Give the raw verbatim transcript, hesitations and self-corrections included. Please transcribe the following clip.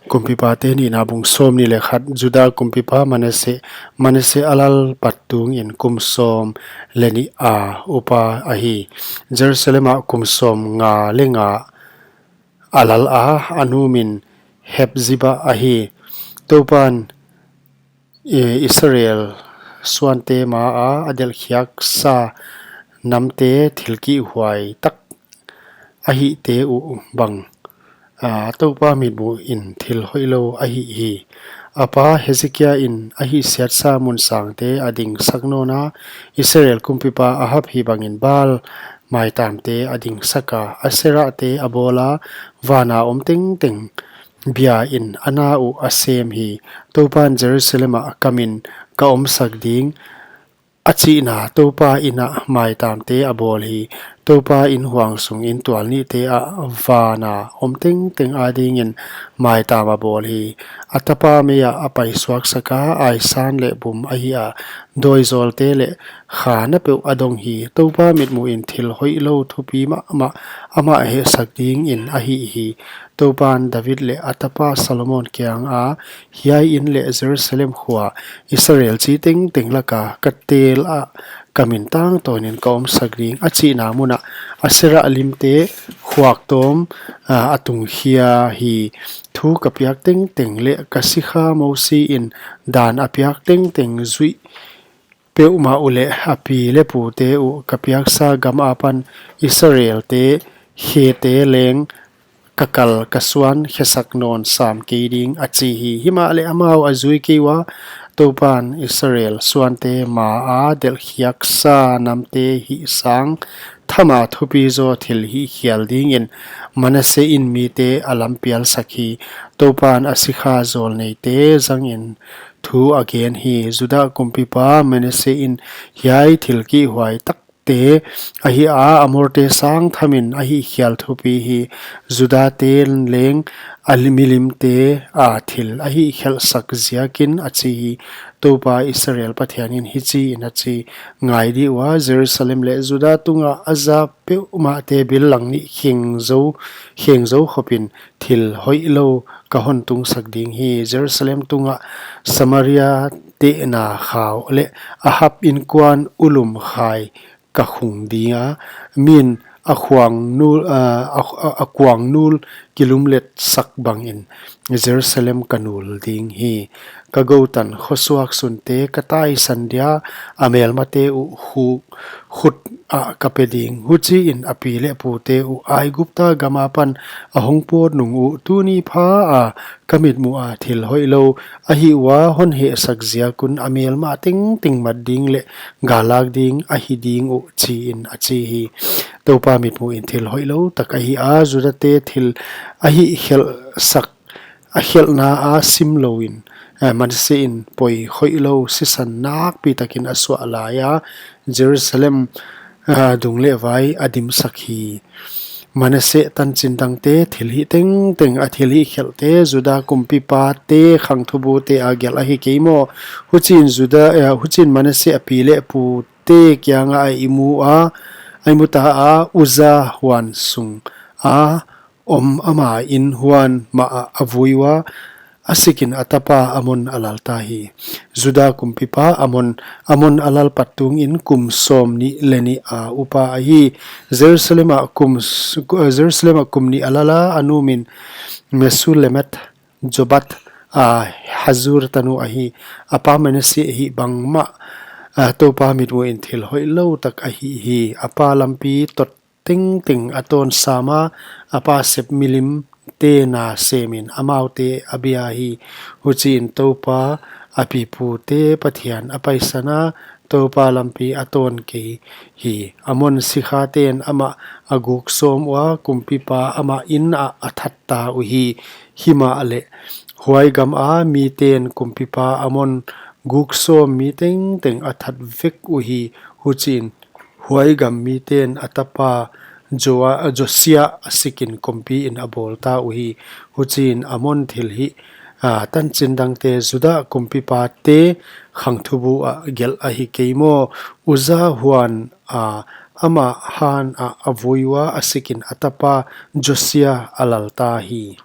Kumpipate nihna bung sawmnih leh khat. Juda kumpipa Manase, Manase a lal pat tungin kum sawm leh nih a upa ahi. Jerusalem ah kum sawmnga leh nga a lal a, a nu min Hepziba ahi. Toupan, eh, Israel suante maa a delhkhiaksa namte thil kihhuai tak a hihte uh bang, ah, Toupa mitmuh in thil hoihlou ahi hi. A pa Hezekia in a hihsiatsa mun sangte a dingsak nawna, Israel kumpipa Ahab hih bangin Baal maitamte a dingsaka, Aserahte a bawla, vana om tengteng bia in a na uh a sem hi. Toupan Jerusalem ah ka min ka omsak ding, a chihna Toupa in ah maitamte a bawl hi. Toupa in huang sungin tual nihte ah vana om tengteng adingin maitam a bawl hi. A tapa mei ah a paisuaksaka, aisan leh bum ahi a, dawizawlte leh kha napeuh a dong hi. Toupa mitmuh in thil hoihlou thupi mahmah amah hehsak dingin a hih hi. Toupan David leh a tapa Solomon kianga, hiai in leh Jerusalem khua, Israel chi tengteng laka ka tel ah ka min tangtawnin ka omsak ding, a chihna mun ah Aserah limte khuaktawm, ah, a tungkhia hi. Thu ka piak tengteng leh ka sikha Mosi in dan a piak tengteng zuih peuhmah uleh, a pi leh pute uh ka piaksa gam apan Israelte khete leng ka kal ka suan khesak nawn sam kei ding, a chi hi. Himahleh amau a zui kei ua, Toupan Israel suante maa delhkhiaksa namte hihsang thama thupizaw thil hihkhial dingin Manase in mite a lampialsak hi. Toupan a sikha zawlneite zangin thu a gen hi. Juda kumpipa Manase in hiai thil kihhuai takte ahi a, Amorte sang thamin a hihkhial thupi hi. Judate leng a li-, milimte a thil a hihkhelhsak ziakin, a chi hi. Toupa Israel Pathianin hichiin a chi: Ngai dih ua, Jerusalem leh Juda tunga a za peuhmahte bil lang nih khengzou, khengzou khopin thil hoihlou ka hon tungsak ding hi. Jerusalem tungah Samaria tehna khau leh Ahab inkuan ulum khai ka khung dinga, min a khuang nul, a, a, a, a kuang nul kilumletsak bangin Jerusalem ka nul ding hi. Ka goutan khosuak sunte ka taisan dia, a melmate uh khu-, khut ah ka pe ding. Huchiin a pi leh pute uh Aigupta gam apan a hong pawt nung uh tuni pha a ka mitmuh a thil hoihlou a hih ua hon hehsak ziak un a melma tengteng mat ding leh gallak ding ahi ding uh, chiin a chi hi. Toupa mitmuh in thil hoihlou tak ahi a, Judate thil a hihkhelhsak a khelhna a sim louin, eh, Manase in poi hoihlou sisan nakpi takin a suah lai a, Jerusalem, eh, dung leh vai a dimsak hi. Manase tanchin dangte thilhih tengteng, a thilhih khelhte Juda kumpipate khangthubute a gelh ahi kei maw? Huchiin Juda, eh, huchiin Manase a pi leh pute kianga a imu a, a imu ta a, Uza huan sung a om ama in huan mah ah a vui ua, a sikin a tapa Amon a lal ta hi. Juda kumpipa Amon, Amon a lal pat tungin kum sawmnih leh nih a upa ahi. Jerusalem ah kum s-, Jerusalem ah kum nih a lal a, a nu min Mesullemet Jobab, a, Hazur tanu ahi. A pa Manase hih bangmah, a, Toupa mitmuh in thil hoihlou tak ahi hi. A pa lampi tot tengteng a tawn sam a, a pa sep milimte na semin amaute a bia hi. Huchiin Toupa a pipute Pathian a paisan a, Toupa lampi a tawn kei hi. Amon sikhaten amah a guk sawm ua, kumpipa amah in ah a that ta uhi. Himahleh huai gam a miten kumpipa Amon guk sawm mi tengteng a that vek uhi. Huchiin huai gam miten a tapa Joa-, Josia a sikin kumpi in a bawl ta uhi. Huchiin Amon thilhih, a, tanchin dangte Juda kumpipate khangthubu ah gelh ahi kei maw? Uza huan, a, amah han ah a vui ua, a sikin a tapa Josia a lal ta hi.